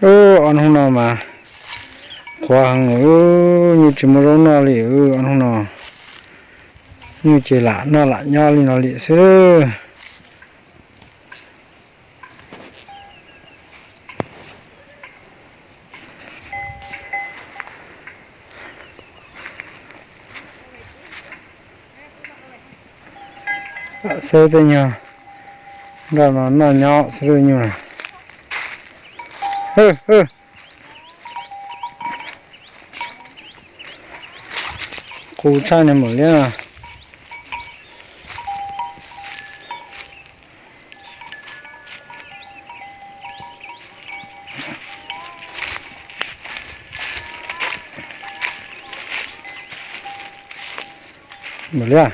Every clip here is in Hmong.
Ob hnub no mas qhuav heev, nyuj tsis muaj zaub noj li. Ob hnub no nyuj ces lam noj lam nyob li no li xwb. Xwb tej nyuag nroj no noj nyob xwb nyuj. Qus tshaj niag maum liab no. Maum liab.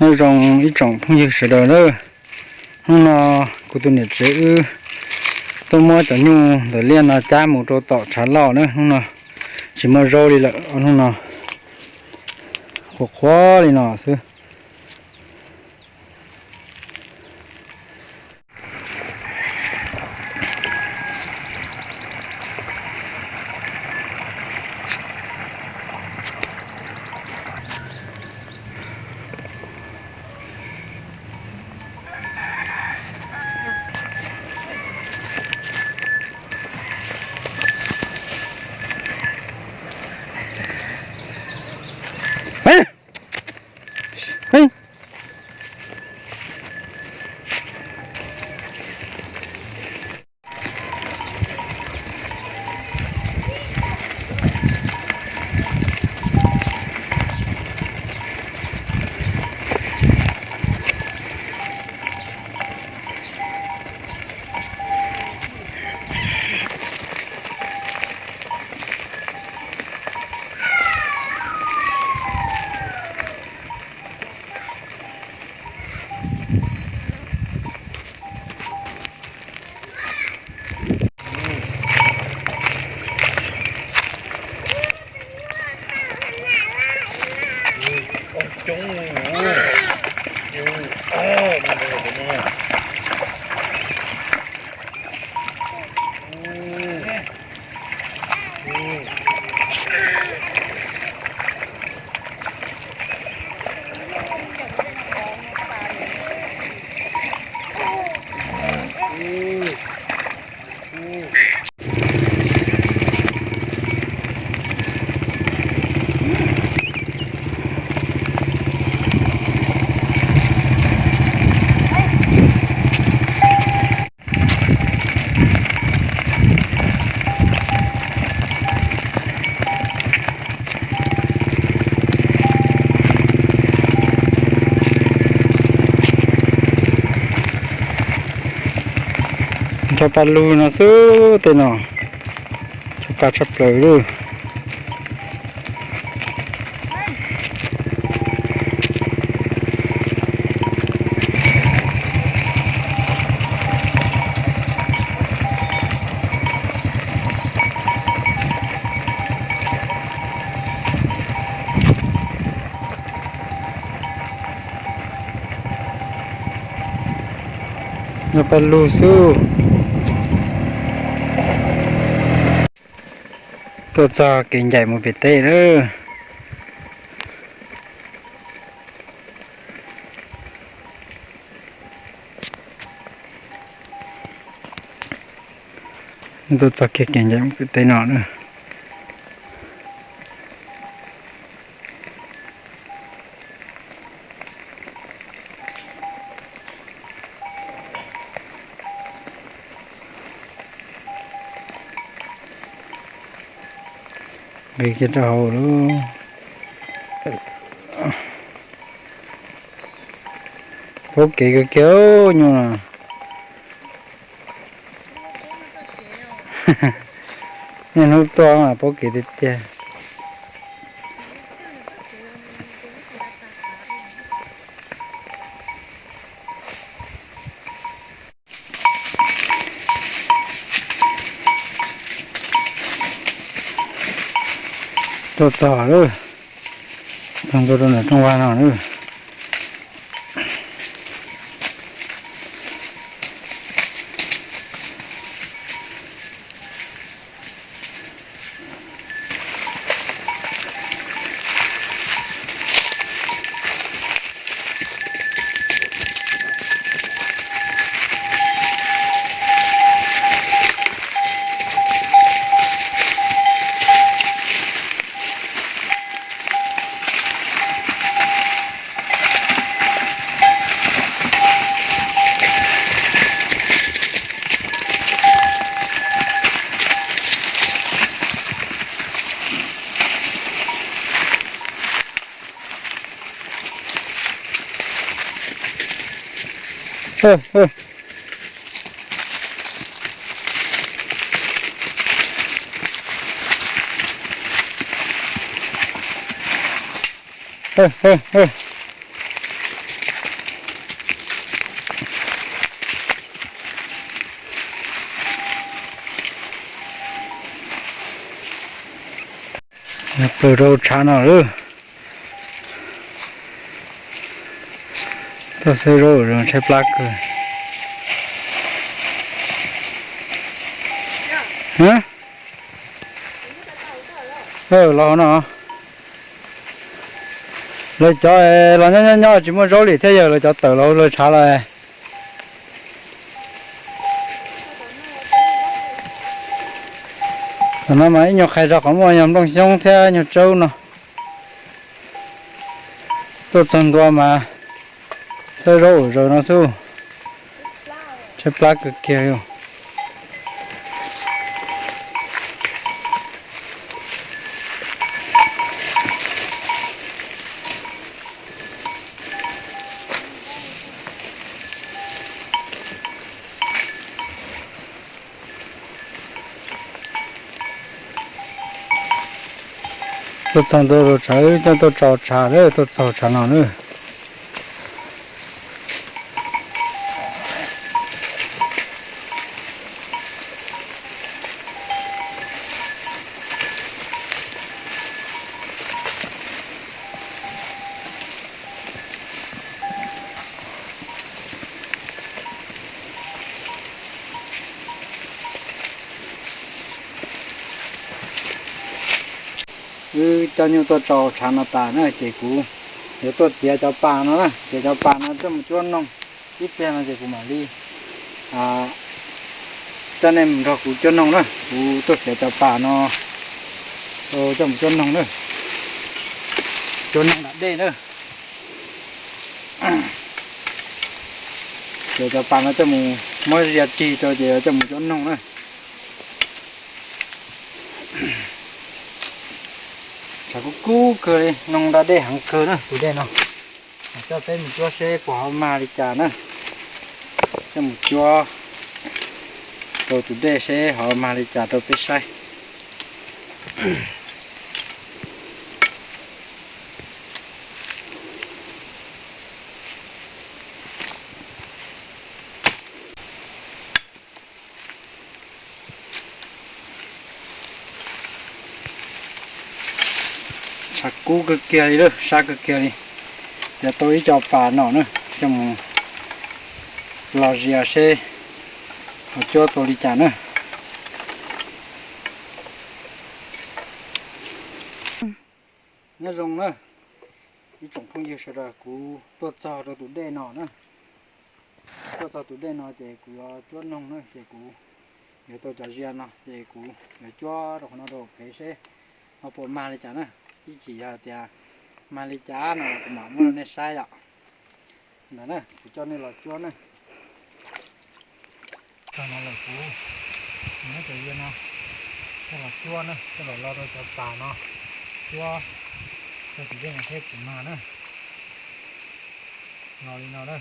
Nyob zoo ib tsoom phooj ywg sawv daws na. Hnub no kuv tus niam tsev wb tuaj muab cov nyuj ntawm liaj no cab mus rau tom tshav loj na. Hnub no tsis muaj zaub li lawm, hnub no qhuav qhuav li no xwb. Cov pas lug no xwb tej no, cov pas tshaj plaws lawm. Cov pas lug xwb. Tuaj txog kev ncaim mus pem teb lawm. Tuaj txog kiag kev ncaim mus pem teb no na. Nqis kiag rau hauv lawm. Paub kev kawg kiag nyuj no. Niaj hnub tuaj mas paub kev tiag tiag. Tuaj txog lawm, txog ntua rau ntawm rooj vag no lawm. Pw rau tshav no lawm. Tuaj xawb zaub zoo tshaib plab kawg. Los no, lawv cov los nyob nyob nyob tsis muaj zaub li thiab, yog lawv cov tawm los lawv tshav los. Tam no mas ib nyuag qhais zog qhov muaj nyuag nplooj xyoob thiab nyuag tsawb no. Tuaj txog ntua mas xawb zaub ua zaus no xwb, tshaib plab kawg kiag li. Tuaj txog ntua rau tshav, coj tuaj tso tshav lawm, tuaj txog tshav no lawm. Wb coj nyuj tuaj tso tshav no tas na ces kuv yuav tuaj txiav cov pas no na, ces cov pas no coj mus cuab noog. Ib pliag no ces kuv mam li coj nej mus nrog kuv cuab noog na. Kuv tuaj txiav cov pas no coj mus cuab noog na, cuab noog da dej na. Ces cov pas no coj mus muab zia rig rau ces coj mus cuab noog na. Tshav kub kub kawg li, noog da dej heev kawg na tus dej no. Coj peb mus cuab seb puas ho mag li cas na. Coj mus cuab rau tus dej seb ho mag li cas rau peb saib. Tshav kub kawg kiag li lawm, sab kawg kiag li. Txiav tau ib co pas no na, coj mus los zias seb ho cuab tau li cas na. Nyob zoo na ib tsoom phooj ywg sawv daws, kuv tuaj txog rau tus dej no na. Tuaj txog tus dej no ces kuv yuav cuab noog na, ces kuv yuav tau cov zia no ces kuv yuav cuab rau qhov no rau pem seb ho puas mag li cas na. Ib chim yog tias mag li cas no kuv mam muab rau nej saib yom. Ntawd na kuv coj nej los cuab na. Tag no lawm kuv muab cov zia no coj los cuab na, coj los lo rau cov pas no cuab, coj tus dej no thiab tsis mag na. Lo li no na,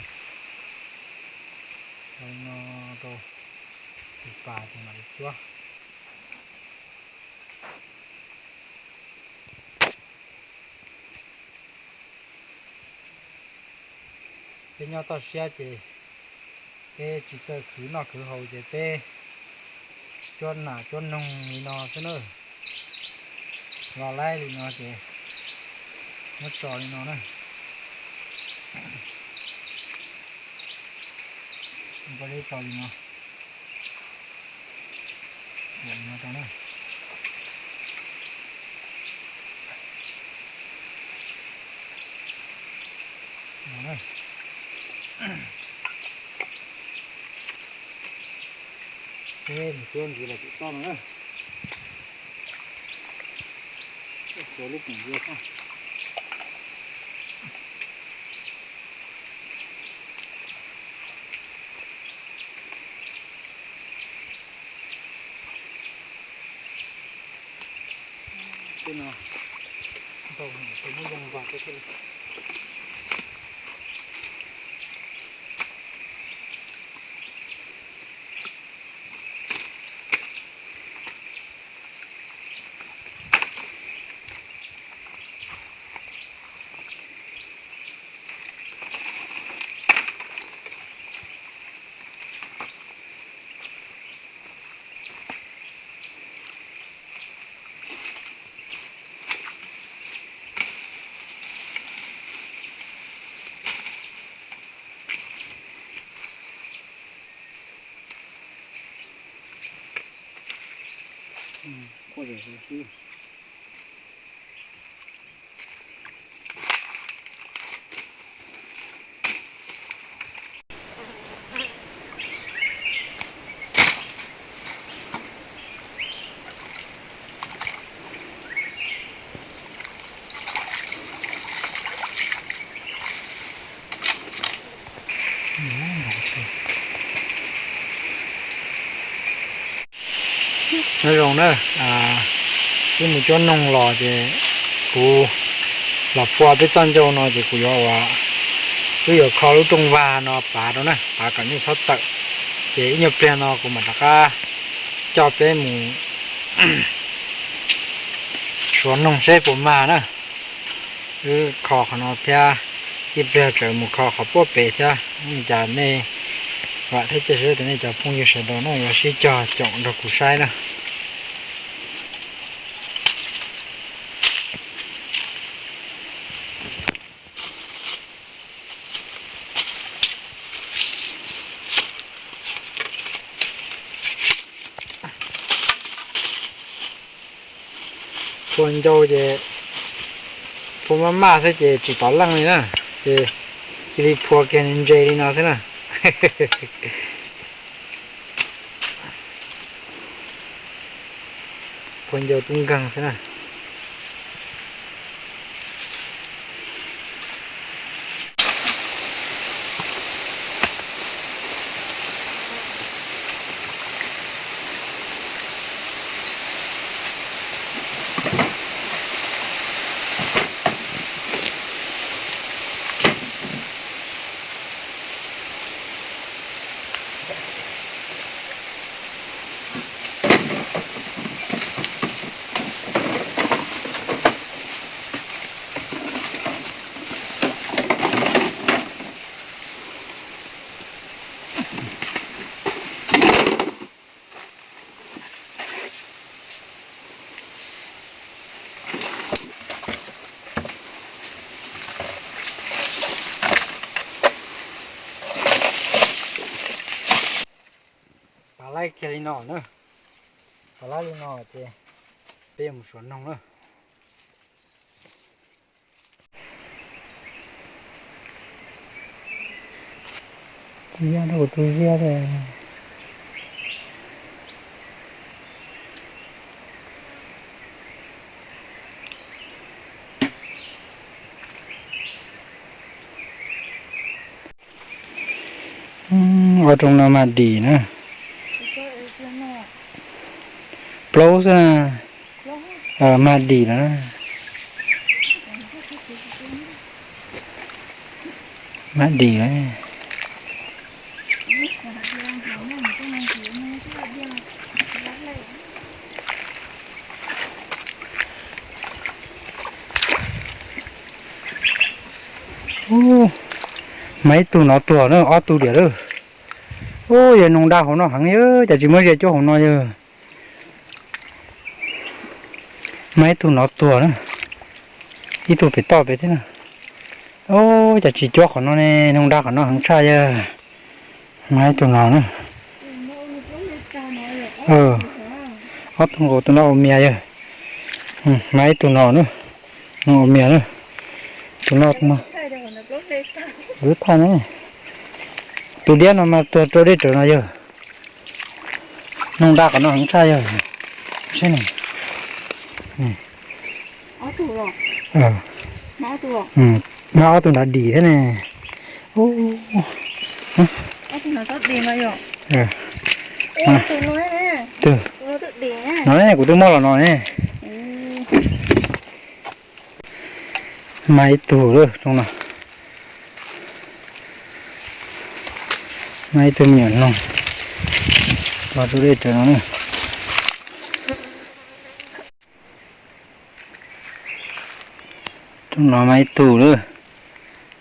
lo li no rau tus pas ces mam li cuab. Peb nyob toj siab ces peb tsis txawj khwv noj khwv haus ces peb cuab nas cuab noog li no xwb na. Los laib li no ces muab tso li no na. Muab tso li no. Li no tso na. Ces mus cuab ntxiv los tsis tau no na. Lub poom dua xwb. Tej no ntau, tus muab zoo vag tej thiaj li. Nyob zoo na, wb mus cuab noog los ces kuv los phua peb txoj ncauj no ces kuv yuav ua, wb yuav kho lub rooj vag no pav rau na, pav kom nyuj txhob tawm. Ces ib nyuag pliag no kuv mam rov qab coj peb mus suav noog seb puas mag na. Wb kho qhov no thiab ib pliag tseem mus kho qhov puag pem thiab. Ua cas nej vam thiab cia siab tias nej cov phooj ywg sawv daws no yuav sib cog coom nrog kuv saib na. Phua ncau ces phua maj maj xwb ces tsis tov leej li na, ces cia li phua kiag ntse li no xwb na. Phua ncau tub nkeeg xwb na. Pav laib kiag li no na, pav laib li no ces peb yuav mus suav noog na. Tsis yog rau kuv tus ziab li. Ua rooj no mag dim na. Plaub xwb na. Mag dim lawm. Mag dim lawm. Mas ib tug no tuag na, ob tug diam lawm. Ub, yog noog daj hauv no heev, cas tsis muab ze cuab hauv no yog. Mas ib tug no tuag na, ib tug pem toj pem thiab na. Ub, cas tsis cuab qhov no ne, noog da qhov no heev tshaj yawg. Mas ib tug no na. Ob tug nkaus tus no ua mias yawg. Mas ib tug no na, no ua mias na. Tus no, kuv thaij ne. Tus diab no mas tuag rau dej rawv no yawg. Noog da qhov no heev tshaj yawg. Saib ne. Mas ob tug nrad dim thiab ne. No ne, kuv twb muab los no ne. Mas ib tug lawm rooj no. Mas ib tug me nyuam noog los rau dej rawv no na. Rooj no mas ib tug lawm,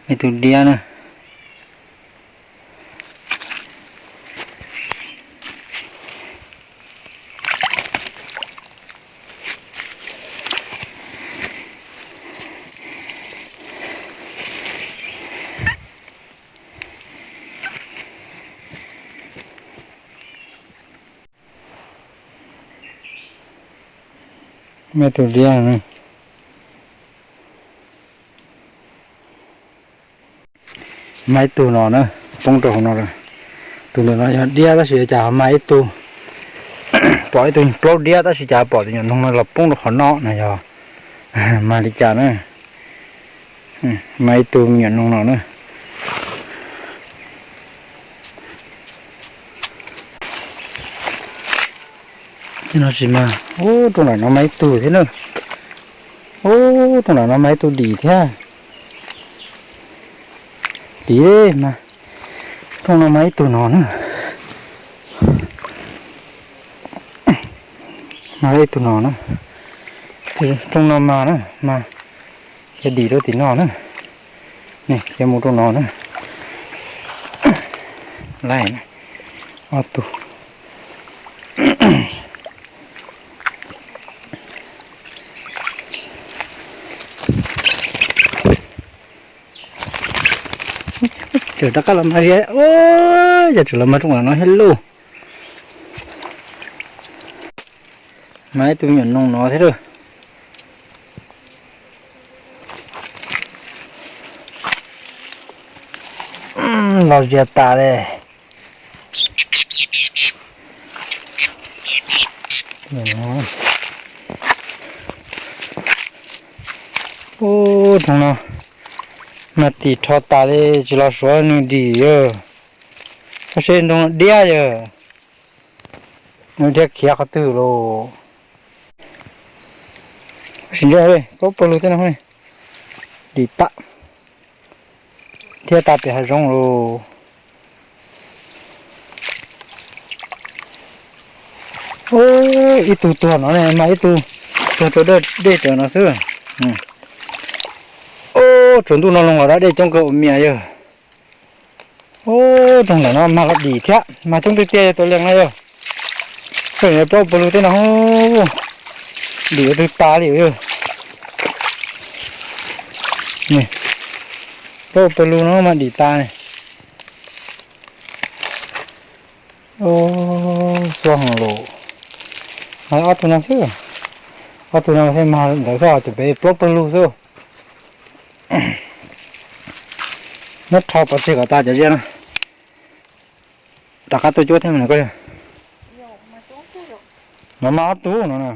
ib tug diab na. Mas ib tug diab, mas ib tug no na, poob rau hauv no lawm. Tus ntawm no yog diab tab sis cas ho mas ib tug, pom ib tug plaub diab tab sis cas pom tus nyuam noog no los poob rau qhov no no yog mas li cas na. Mas ib tug me nyuam noog no na. Tsis mas, ub, rooj nram no mas ib tug thiab na. Ub, rooj nram no mas ib tug dim thiab. Dim mas, rooj no mas ib tug no na. Mas ib tug no na. Rooj no mas na, mas cia dim rau tim no na. Cia mus rau no na. Laij, ob tug. Tseem rov qab los mas, yog tseem los mas rooj nram no thiab lauj. Mas ib tug me nyuam noog no thiab lauj. Los zias tas li. Ub, rooj no mas tim rho tas li tsis los suav nws dim yawg. Tab sis nroo diab yawg, nws thiaj khiav qhov twg los. Sim ntsia plaub pawg lug tej no dim tas thiab tas pem hav zoov los. Ub, ib tug tuag no ne, mas ib tug tuag rau dej rawv no xwb. Ub, tsaus ntuj no los dab dej coob kawg ua mias yawg. Ub, rooj ntawm no mas los dim thiab, mas coob tiag tiag yawg, tus leej no yawg. Peb plaub pawg lug tej no dim ua twg tas li yawg. Plaub pawg lug no mas dim tas ne. Xuab heev los. Mas ob tug no xwb, ob tug no thiaj mas ntawd xwb, ces peb plaub pawg lug xwb. Muab rho pov tseg kom tas cov ziab no, rov qab tuaj cuab thiab mas koj yawg. No mas ob tug no na.